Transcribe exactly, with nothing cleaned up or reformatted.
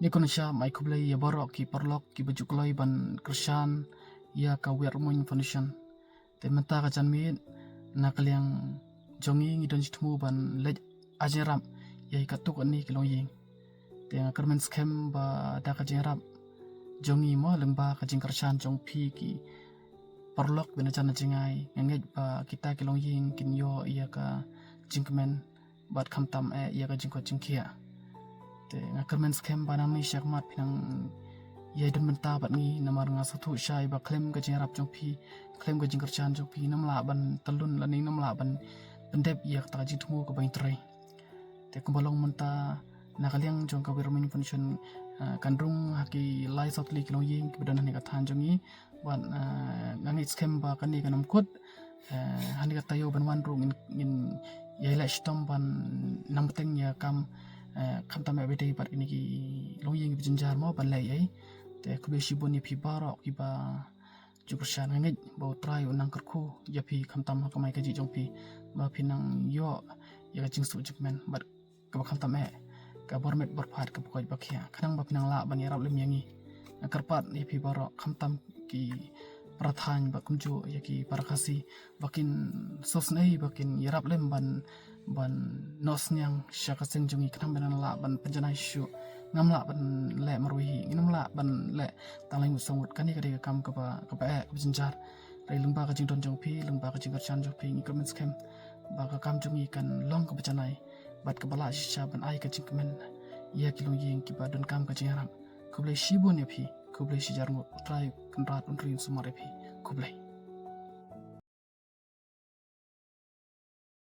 Ngi khublei, ai khublei ïa baroh ki paralok kiba ju kloi ban kyrshan ïa ka Wiar Moin Foundation. Te mynta ka janmiet, na ka liang jong ngi, ngi don jingthmu ban leit ai jingïarap ïa katto katne ki longïing. Te nga kyrmen skhem ba da ka jingïarap jong ngi mo, lyngba ka jingkyrshan jong phi ki paralok, bad na jan na jingai, nga ngeit ba kita ki longïing kin ïoh ïa ka jingkmen bad khamtam eh ïa ka jingkoit jingkhiah. Te nga kyrmen skhem ba nangne shakhmat phin nang ïai don bynta bad ngi, namar nga sngewthuh shai ba khlem ka jingïarap jong phi, khlem ka jingkyrshan jong phi, ngim lah ban tyllun lane ngim lah ban pyndep ïa kata ka jingthmu kaba ngi trei. Te kumba long mynta, na ka liang jong ka Wiar Moin Foundation, ah, kan rung ha ki lai saw tylli ki longïing kiba don hangne ha ka thaiñ jong ngi. Bad, ah, nga ngeit skhem ba kane kan ym kut. Ah, hangne ka taïew ban wan ruh ngin, ngin ïai leh shitom ban nang bteng ïa ka kam, ah, khamtam eh ba ïadei bad kine ki longïing kiba jynjar mo ban leh ei. Te khublei shibun ïa phi baroh kiba ju kyrshan. Nga ngeit ba U Trai un nang kyrkhu ïa phi khamtam ha ka kamai kajih jong phi, ba phin nang ïoh ïa ka jingsuk jingkmen bad kaba khamtam eh, ka bor met bor phad, kaba koit ba khiah, khnang ba phin nang lah ban ïarap lem ïa ngi. Nga kyrpad ïa phi baroh, khamtam ki para thaiñ bad kumjuh ïa ki para Khasi, ba kin sngewsynei, ba kin ïarap lem ban, ban noh synñiang sha ka seng jong ngi, khnang ba nang lah ban pynjanai shuh. Ngam lah ban leh marwei hi, ngam lah ban leh tang lai ngut saw ngut. Kane ka dei ka kam kaba, kaba eh, kaba jynjar. Hynrei lyngba ka jingdon jong phi, lyngba ka jingkyrshan jong phi, ngi kyrmen skhem ba ka kam jong ngi kan long kaba janai bad kaba lah shisha ban ai ka jingkmen ïa ki longïing kiba donkam ka jingïarap. Khublei shibun ïa phi, khublei shihajar ngut. U Trai Kynrad un ri un sumar ïa phi. Khublei.